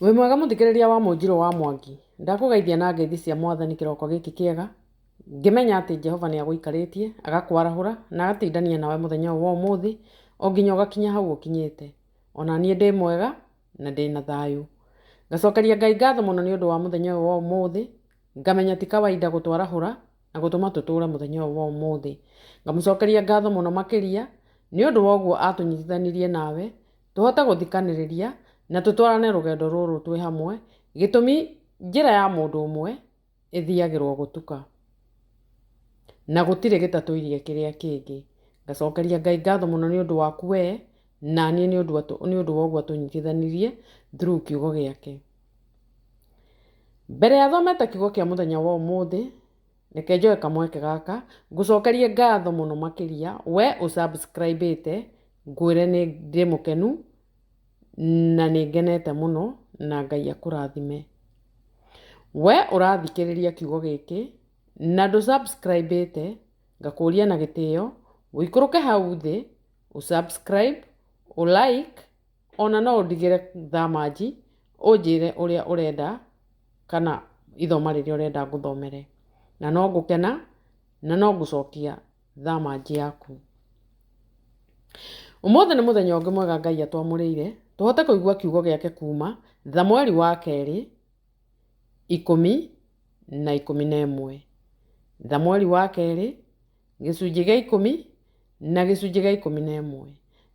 Wĩ mwega mũthikĩrĩria wa Mũnjirũ wa Mwangi, ndakũgeithia na ngeithi cia mwathani kĩroko gĩkĩ kĩega, ngĩmenya atĩ Jehova nĩ agũikarĩtie, agakwarahũra na agatindania nawe mũthenya ũyũ wa ũmũthĩ, o nginya ũgakinya hau ũkinyĩte. Ona niĩ ndĩ mwega na ndĩna thayũ. Ngacokeria Ngai ngatho mũno nĩ ũndũ wa mũthenya ũyũ wa ũmũthĩ, ngamenya ti kawaida gũtwarahũra na gũtũma tũtũre mũthenya ũyũ wa ũmũthĩ. Ngamũcokeria ngatho mũno makĩria nĩ ũndũ wa ũguo atũnyitithanirie nawe, tũhote gũthikanĩrĩria na tũtwarane rũgendo rũrũ twĩ hamwe, gĩtũmi njĩra ya mũndũ ũmwe ĩthiagĩrwo gũtuka na gũtirĩ gĩtatũirie kĩrĩa kĩngĩ. Ngacokeria Ngai ngatho mũno nĩ ũndũ waku we na niĩ nĩ ũndũ wa ũguo atũnyitithanirie through kiugo gĩake. Mbere ya thomete kiugo kĩa mũthenya wa ũmũthĩ, reke njoe kamweke gaka ngũcokerie ngatho mũno makĩria we ũ subscribe ĩte, ngwĩre nĩ ndĩ mũkenu na nĩ ngenete mũno na Ngai akũrathime. We ũrathikĩrĩria kiugo gĩkĩ na ndũ subscribe ĩte, ngakũria na gĩtĩo ũikũrũke hau thĩ ũ subscribe, ũ like, ona no ũndigĩre thamanji ũnjĩre ũrĩa ũrenda kana ithoma rĩrĩa ũrenda ngũthomere. Na no ngũkena na no ngũcokia thamanji yaku. Ũmũthĩ nĩ mũthenya ũngĩ mwega Ngai atwamũrĩire tũhote kũigua kiugo gĩake kuma Thamweri wa kerĩ 10 na 11. Thamweri wa kerĩ gĩcunjĩ gĩa 10 na gĩcunjĩ gĩa 11.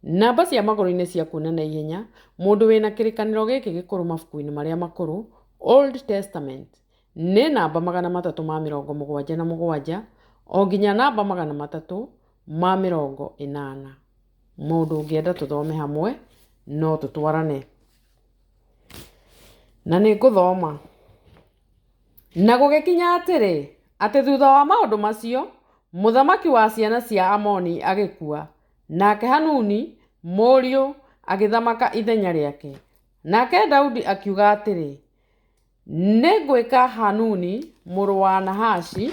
Namba cia magũrũ-inĩ cia kuona na ihenya mũndũ wĩna kĩrĩkanĩro gĩkĩ gĩkũrũ mabuku-inĩ marĩa makũrũ Old Testament nĩ namba 377 o nginya namba 380. Mũndũ ũngĩenda tũthome hamwe no tũtwarane. Na nĩ ngũthoma. Na gũgĩkinya atĩrĩ, atĩ thutha wa maũndũ macio, mũthamaki wa ciana cia Amoni agĩkua, nake Hanuni, mũriũ, agĩthamaka ithenya rĩake. Nake Daudi akiuga atĩrĩ, nĩ ngwĩka Hanuni mũrũ wa Nahashi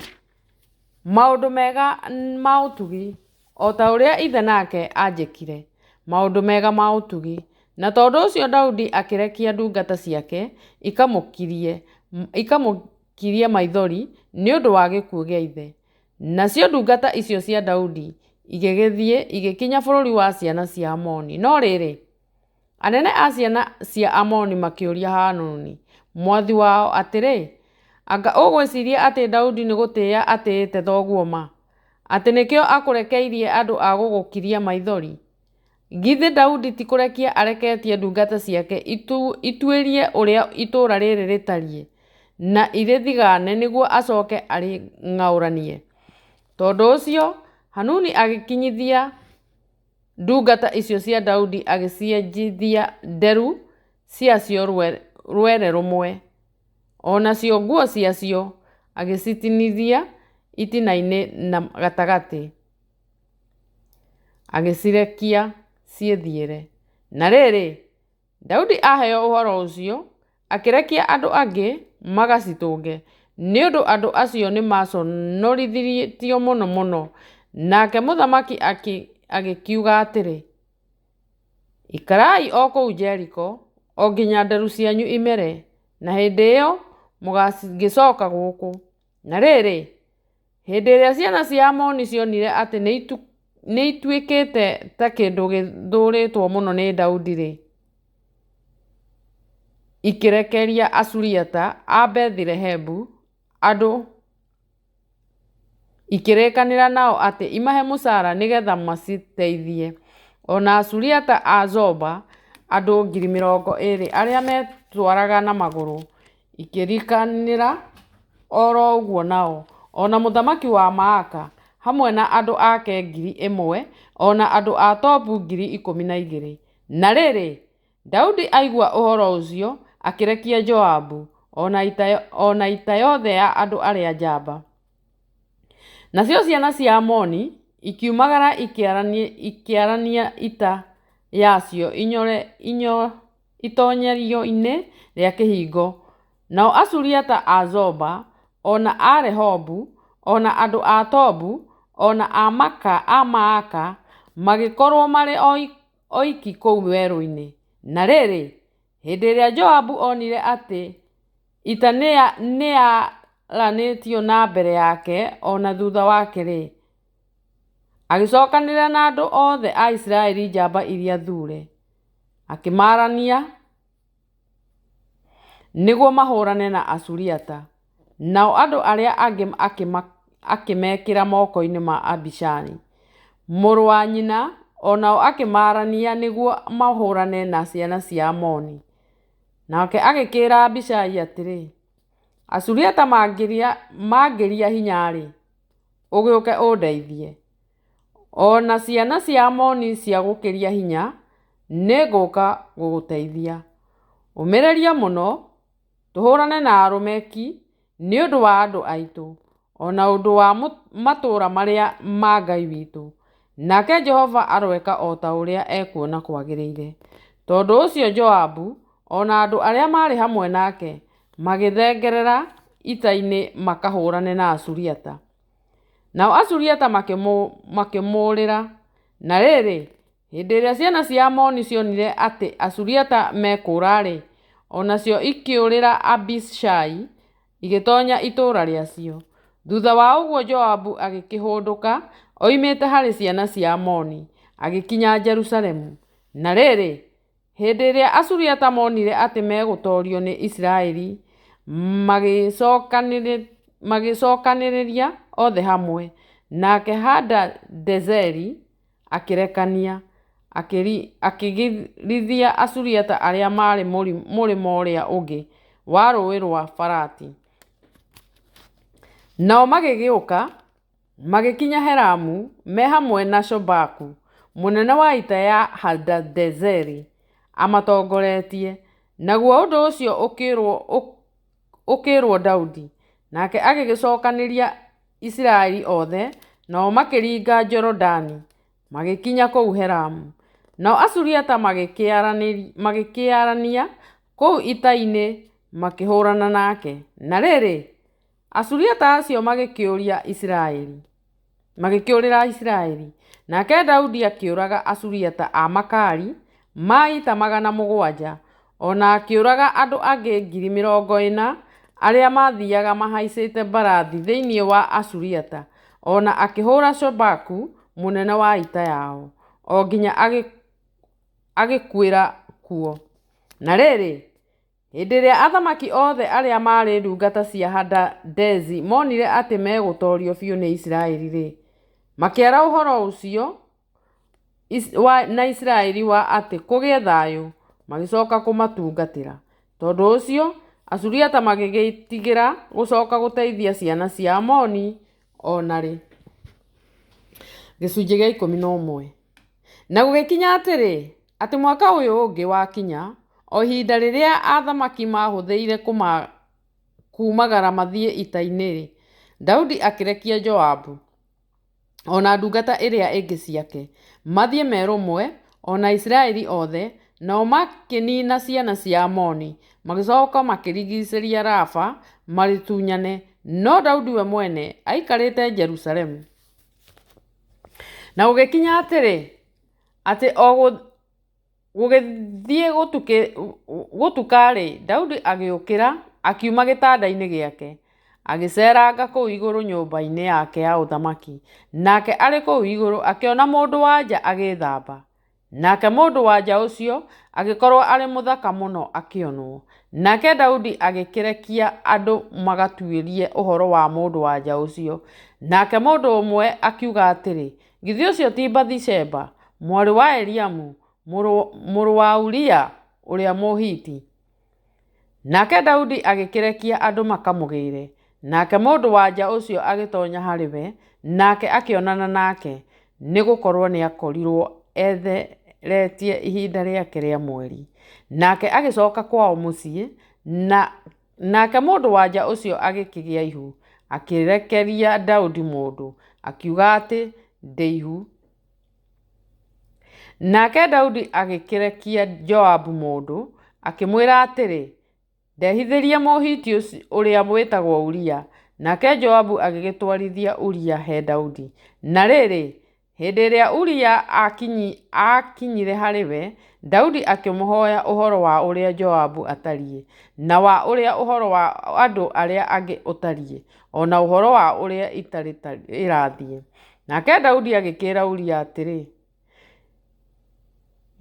maũndũ mega ma ũtugi, o ta ũrĩa ithe nake anjĩkire maũndũ mega ma ũtugi. Na tondũ ũcio Daudi akĩrekia ndungata ciake ikamũkirie maithori nĩ ũndũ wa gĩkuũ gĩa ithe. Nacio ndungata icio cia Daudi igĩgĩthiĩ igĩkinya bũrũri wa ciana cia Amoni. No rĩrĩ, anene a ciana cia Amoni makĩũria Hanuni mwathi wao atĩrĩ, anga ũgwĩciria atĩ Daudi nĩ gũtĩĩa atĩĩte thoguo ma, atĩ nĩkĩo akũrekeirie andũ a gũgũkiria maithori? Githĩ Daudi ti kũrekia areketie ndungata ciake ituĩrie ũrĩa itũũra rĩrĩ rĩtariĩ, na irĩthigane nĩguo acoke arĩng'aũranie? Tondũ ũcio Hanuni agĩkinyithia ndungata icio cia Daudi agĩcienjithia nderu ciacio rwere rũmwe, o nacio nguo ciacio agĩcitinithia itina-inĩ na gatagatĩ, agĩcirekia ciĩthiĩre. Na rĩrĩ, Daudi aheo ũhoro ũcio, akĩrekia andũ angĩ magacitũnge, nĩ ũndũ andũ acio nĩmaconorithĩtio mũno mũno. Nake mũthamaki agĩkiuga atĩrĩ, ikarai o kũu Jeriko o nginya nderu cianyu imere, na hĩndĩ ĩyo mũgagĩcoka gũkũ. Na rĩrĩ, hĩndĩ ĩrĩa ciana cia Amoni cionire atĩ nĩituĩkĩte ta kĩndũ gĩthũũrĩtwo mũno nĩ Daudi-rĩ, ikĩrekeria Asuriata a Bethi-Rehobu andũ ikĩrĩkanĩra nao atĩ imahe mũcara nĩgetha maciteithie. O na Asuriata a Zoba andũ 20,000 arĩa metwaraga na magũrũ, ikĩrĩkanĩra o ro ũguo nao. O na mũthamaki wa Maaka hamwe na andũ ake 1,000, o na andũ a Tobu 12,000. Na rĩrĩ, Daudi aigua ũhoro ũcio, akĩrekia Joabu, o na ita yothe ya andũ arĩa njamba. Nacio ciana cia Amoni ikiumagara ikĩarania ita yacio itoonyero-inĩ rĩa kĩhingo, nao Asuriata a Zoba, o na a Rehobu, o na andũ a Tobu, o na a Maaka magĩkorũo marĩ oiki kũu werũ-inĩ. Na rĩrĩ, Hĩndĩ ĩrĩa Joabu onire atĩ ita nĩyaaranĩtio na mbere yake o na thutha wake-rĩ, agĩcokanĩrĩra na andũ othe a Isiraeli njamba iria thure, akĩmaarania nĩguo mahũrane na Asuriata. Nao andũ arĩa angĩ akĩmekĩra moko-inĩ ma Abishai, mũrũ wa nyina, o nao akĩmaarania nĩguo mahũrane na ciana cia Amoni. Nake agĩkĩĩra Abishai atĩrĩ, Asuriata mangĩria hinya-rĩ, ũgĩũke ũndeithie. O na ciana cia Amoni ciagũkĩria hinya, nĩngũũka gũgũteithia. Ũmĩrĩria mũno, tũhũrane na arũme ki nĩ ũndũ wa andũ aitũ, o na ũndũ wa matũũra marĩa ma Ngai witũ. Nake Jehova aroeka o ta ũrĩa ekuona kwagĩrĩire. Tondũ ũcio Joabu, o na andũ arĩa maarĩ hamwe nake, magĩthengerera ita-inĩ makahũrane na Asuriata. Nao Asuriata makĩmũũrĩra. Na rĩrĩ, hĩndĩ ĩrĩa ciana cia Amoni cionire atĩ Asuriata mekũũra-rĩ, o nacio ikĩũrĩra Abishai, igĩtonya itũũra rĩacio. Thutha wa ũguo Joabu agĩkĩhũndũka oimĩte harĩ ciana cia Amoni, agĩkinya Jerusalemu. Na rĩrĩ, hĩndĩ ĩrĩa Asuriata monire atĩ megũtoorio nĩ Isiraeli, magĩcokanĩrĩria othe hamwe, nake Hadadezeri akĩrekania, akĩgirithia Asuriata arĩa maarĩ mũrĩmo ũrĩa ũngĩ wa rũũĩ rwa Farati. Nao magĩgĩũka, magĩkinya Helamu me hamwe na Shobaku, mũnene wa ita ya Hadadezeri, amatongoretie. Naguo ũndũ ũcio ũkĩĩrwo Daudi, nake agĩgĩcokanĩria Isiraeli othe, nao makĩringa Jorodani, magĩkinya kũu Helamu. Nao Asuriata magĩkĩarania kũu ita-inĩ makĩhũrana nake. Na rĩrĩ, Asuriata acio magĩkĩũrĩra Isiraeli. Nake Daudi akĩũraga Asuriata a makari ma ita 700, o na akĩũraga andũ angĩ 40,000 arĩa maathiiaga mahaicĩte mbarathi thĩinĩ wa Asuriata, o na akĩhũra Shobaku mũnene wa ita yao, o nginya agĩkuĩra kuo. Na rĩrĩ, hĩndĩ ĩrĩa athamaki othe arĩa maarĩ ndungata cia Hadadezi monire atĩ megũtoorio biũ nĩ Isiraeli-rĩ, makĩara ũhoro ũcio na Isiraeli wa atĩ kũgĩe thayũ, magĩcoka kũmatungatĩra. Tondũ ũcio Asuriata magĩgĩĩtigĩra gũcoka gũteithia ciana cia Amoni o na rĩ. Gĩcunjĩ gĩa 11. Na gũgĩkinya atĩrĩ, atĩ mwaka ũyũ ũngĩ wakinya, o ihinda rĩrĩa athamaki maahũthĩire kuumagara mathiĩ ita-inĩ-rĩ, Daudi akĩrekia Joabu, o na ndungata iria ingĩ ciake, mathiĩ me rũmwe, o na Isiraeli othe, nao makĩnina ciana cia Amoni, magĩcoka makĩrigicĩria Raba marĩtunyane, no Daudi we mwene aikarĩte Jerusalemu. Na gũgĩkinya atĩrĩ, atĩ o gũgĩthiĩ gũtuka-rĩ, Daudi agĩũkĩra, akiuma gĩtanda-inĩ gĩake, agĩceeranga kũu igũrũ nyũmba-inĩ yake ya ũthamaki. Nake arĩ kũu igũrũ akĩona mũndũ-wa-nja agĩĩthamba. Nake mũndũ-wa-nja ũcio agĩkorũo arĩ mũthaka mũno akĩonwo. Nake Daudi agĩkĩrekia andũ magatuĩrie ũhoro wa mũndũ-wa-nja ũcio. Nake mũndũ ũmwe akiuga atĩrĩ, Githĩ ũcio ti Bathisheba, mwarĩ wa Eliamu, mũrũ wa Uria ũrĩa Mũhiti? Nake Daudi agĩkĩrekia andũ makamũgĩre. Nake mũndũ-wa-nja ũcio agĩtonya harĩ we, nake akĩonana nake, nĩ gũkorũo nĩakorirũo etheretie ihinda rĩake rĩa mweri. Nake agĩcoka kwao mũciĩ, nake mũndũ-wa-nja ũcio agĩkĩgĩa ihu, akĩrekeria Daudi mũndũ, akiuga atĩ, Ndĩ ihu. Nake Daudi agĩkĩrekia Joabu mũndũ, akĩmwĩra atĩrĩ, Ndehithĩrie Mũhiti ũrĩa wĩtagwo Uria. Nake Joabu agĩgĩtwarithia Uria he Daudi. Na rĩrĩ, hĩndĩ ĩrĩa Uria aakinyire harĩ we, Daudi akĩmũhoya ũhoro wa ũrĩa Joabu atariĩ, na wa ũrĩa ũhoro wa andũ arĩa angĩ ũtariĩ, o na ũhoro wa ũrĩa ita rĩrathiĩ. Nake Daudi agĩkĩĩra Uria atĩrĩ,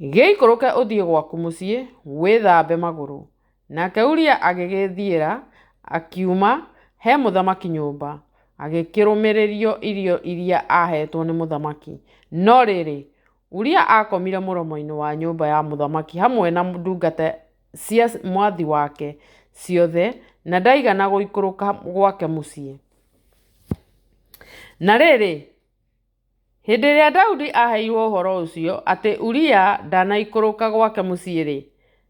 Gĩikũrũke ũthiĩ gwaku mũciĩ, wĩthambe magũrũ. Nake Uria agĩgĩĩthiĩra, akiuma he mũthamaki nyũmba, agĩkĩrũmĩrĩrio irio iria aaheetwo nĩ mũthamaki. No rĩrĩ, Uria aakomire mũromo-inĩ wa nyũmba ya mũthamaki hamwe na ndungata cia mwathi wake ciothe, na ndaigana gũikũrũka gwake mũciĩ. Na rĩrĩ, hĩndĩ ĩrĩa Daudi aaheirũo ũhoro ũcio, atĩ Uria ndanaikũrũka gwake mũciĩ-rĩ,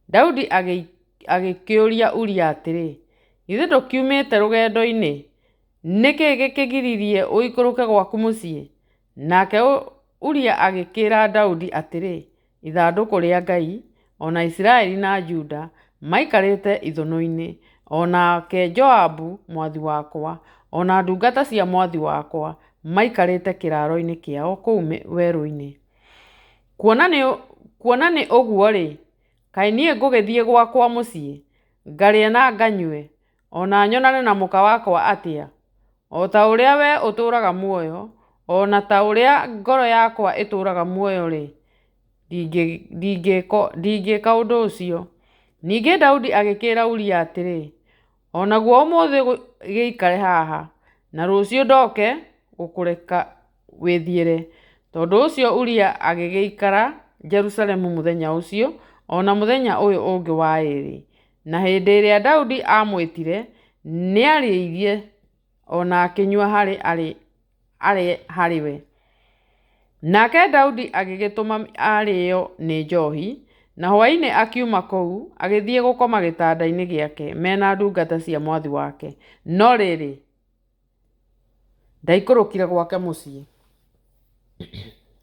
Daudi agĩkĩũria Uria atĩrĩ, Githĩ ndũkiumĩte rũgendo-inĩ? Nĩ kĩ gĩkĩgiririe ũikũrũke gwaku mũciĩ? Nake Uria agĩkĩĩra Daudi atĩrĩ, Ithandũkũ rĩa Ngai, o na Isiraeli na Juda, maikarĩte ithũnũ-inĩ, o nake Joabu mwathi wakwa, o na ndungata cia mwathi wakwa, maikarĩte kĩraaro-inĩ kĩao kũu werũ-inĩ. Kuona nĩ ũguo-rĩ, kaĩ niĩ ngũgĩthiĩ gwakwa mũciĩ, ngarĩe na nganyue, o na nyonane na mũka wakwa atĩa? O ta ũrĩa wee ũtũũraga muoyo, o na ta ũrĩa ngoro yakwa ĩtũũraga muoyo-rĩ, ndingĩka ũndũ ũcio. Ningĩ Daudi agĩkĩĩra Uria atĩrĩ, O naguo ũmũthĩ gĩikare haha, na rũciũ ndoke gũkũreka wĩthiĩre. Tondũ ũcio Uria agĩgĩikara Jerusalemu mũthenya ũcio, o na mũthenya ũyũ ũngĩ wa ĩĩrĩ. Na hĩndĩ ĩrĩa Daudi aamwĩtire, nĩarĩire o na akĩnyua arĩ harĩ we. Nake Daudi agĩgĩtũma arĩĩo nĩ njohi, na hwaĩ-inĩ akiuma kũu, agĩthiĩ gũkoma gĩtanda-inĩ gĩake me na ndungata cia mwathi wake. No rĩrĩ, ndaikũrũkire gwake mũciĩ.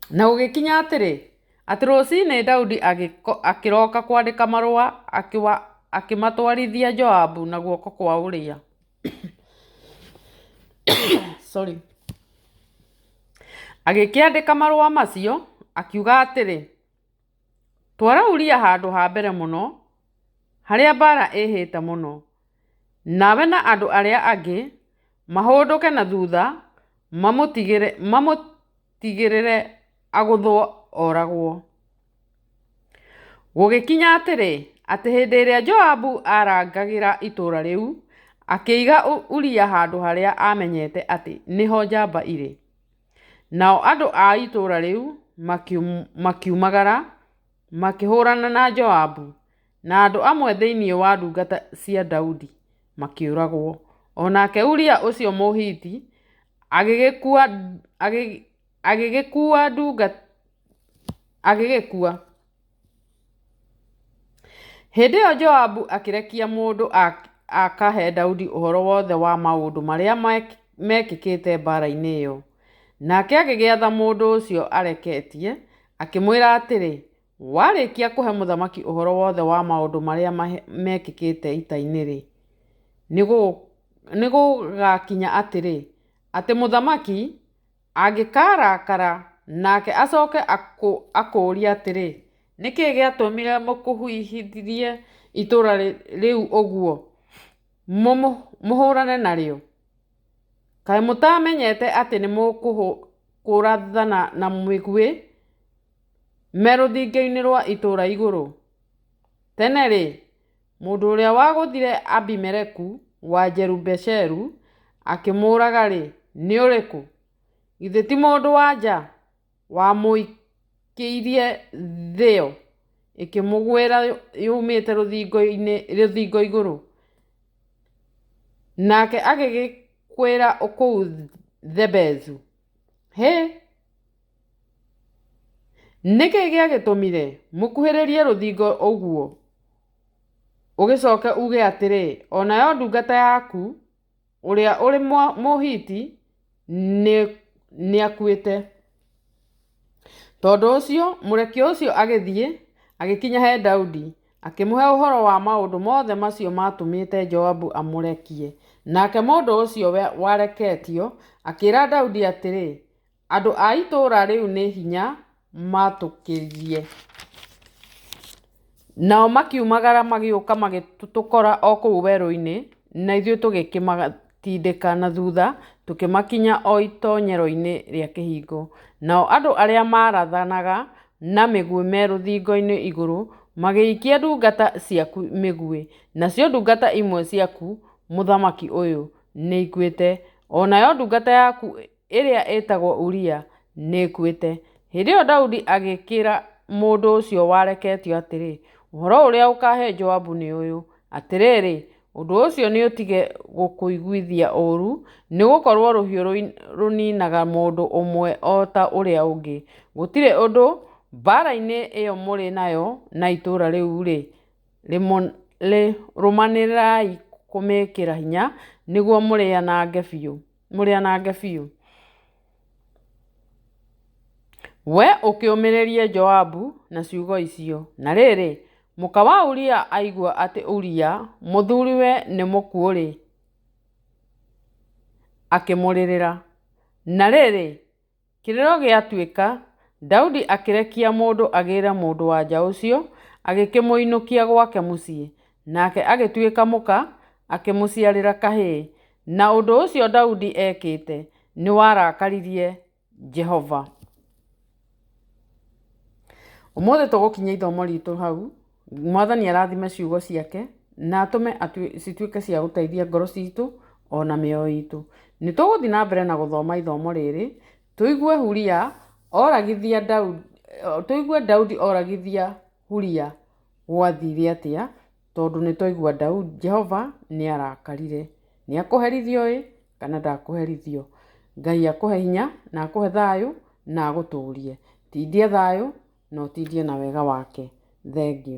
Na gũgĩkinya atĩrĩ, atĩ rũcinĩ Daudi akĩroka kwandĩka marũa, akĩmatwarithia Joabu na guoko kwa Uria. Sorry. Agĩkĩandĩka marũa macio, akiuga atĩrĩ, Twara Uria handũ ha mbere mũno, harĩa mbaara ĩĩhĩte mũno. Nawe na andũ arĩa angĩ mahũndũke na thutha mamũtigĩrĩre agũthwo oragwo. Gũgĩkinya atĩrĩ, atĩ hĩndĩ ĩrĩa Joabu aarangagĩra itũũra rĩu, akĩiga Uria handũ harĩa aamenyete atĩ nĩho njamba irĩ. Nao andũ a itũũra rĩu makiumagara, makĩhũrana na Joabu, na andũ amwe thĩinĩ wa ndungata cia Daudi makĩũragwo. O nake Uria ũcio Mũhiti agĩgĩkua. Hĩndĩ ĩyo Joabu akĩrekia mũndũ akahe Daudi ũhoro wothe wa maũndũ marĩa meekĩkĩte mbaara-inĩ ĩyo. Nake agĩgĩatha mũndũ ũcio areketie, akĩmwĩra atĩrĩ, Warĩkia kũhe mũthamaki ũhoro wothe wa maũndũ marĩa mekĩkĩte ita-inĩ-rĩ, nĩgũgakinya atĩrĩ, atĩ mũthamaki angĩkaarakara nake acoke akũũrie atĩrĩ, 'Nĩ kĩĩ gĩatũmire mũkuhĩhĩrie itũũra rĩu ũguo, mũhũrane narĩo? Kaĩ mũtaamenyete atĩ nĩmũkũrathana na mĩguĩ me rũthingo-inĩ rwa itũũra igũrũ? Tene-rĩ, mũndũ ũrĩa wagũthire Abimeleku wa Jerubesheru akĩmũũraga-rĩ, nĩ ũrĩkũ? Githĩ ti mũndũ-wa-nja wamũikĩirie thĩo ĩkĩmũgwĩra yumĩte rũthingo igũrũ, nake agĩgĩkuĩra kũu Thebezu? Hĩ! Nĩ kĩĩ gĩagĩtũmire mũkuhĩrĩrie rũthingo ũguo, ũgĩcoke uuge atĩrĩ, 'O nayo ndungata yaku, ũrĩa ũrĩ Mũhiti, nĩakuĩte'? Tondũ ũcio mũrekio ũcio agĩthiĩ, agĩkinya he Daudi, akĩmũhe ũhoro wa maũndũ mothe macio maatũmĩte Joabu amũrekie. Nake mũndũ ũcio wareketio akĩĩra Daudi atĩrĩ, Andũ a itũũra rĩu nĩ hinya matũkĩririe. Nao makiumagara magĩũka magĩtũkora o kũu werũ-inĩ, na ithuĩ tũgĩkĩmatindĩka na thutha tũkĩmakinyia o itonyero-inĩ rĩa kĩhingo. Nao andũ arĩa maarathanaga na mĩguĩ me rũthingo-inĩ igũrũ magĩikia ndungata ciaku mĩguĩ, nacio ndungata imwe ciaku, mũthamaki ũyũ, nĩikuĩte, o nayo ndungata yaku ĩrĩa ĩĩtagwo Uria nĩĩkuĩte. Hĩndĩ ĩo Daudi agĩkĩĩra mũndũ ũcio wareketio atĩrĩ, Ũhoro ũrĩa ũkahe Joabu nĩ ũyũ, Atĩrĩrĩ, ũndũ ũcio nĩũtige gũkũiguithia ũũru, nĩ gũkorũo rũhiũ rũninaga mũndũ ũmwe o ta ũrĩa ũngĩ, gũtirĩ ũndũ, mbaara-inĩ ĩo mũrĩ nayo na itũũra rĩu-rĩ, rũmanĩrĩrai kũmĩĩkĩra hinya, nĩguo mũrĩanange biũ. Wee ũkĩũmĩrĩrie Joabu na ciugo icio. Na rĩrĩ, mũka wa Uria aaigua atĩ Uria, mũthuriwe, nĩ mũkuũ-rĩ, akĩmũrĩrĩra. Na rĩrĩ, kĩrĩro gĩatuĩka, Daudi akĩrekia mũndũ agĩre mũndũ-wa-nja ũcio, agĩkĩmũinũkia gwake mũciĩ, nake agĩtuĩka mũka, akĩmũciarĩra kahĩĩ. Na ũndũ ũcio Daudi ekĩte nĩwarakaririe Jehova. Ũmũthĩ tũgũkinyia ithomo ritũ hau. Mwathani arathime ciugo ciake na atũme cituĩke cia gũteithia ngoro citũ ona mĩoyo itũ. Nĩ tũgũthiĩ na mbere na gũthoma ithomo rĩrĩ, tũigue Huria oragithia Daudi, tũigue Daudi oragithia Huria gwathire atĩa, tondũ nĩ twaigua Daudi, Jehova nĩ arakarire. Nĩ akũherithio ĩ kana ndakũherithio? Ngai akũhe hinya na akũhe thayũ na agũtũrie. Tindia thayũ na ũtindie na wega wake. Thengiũ.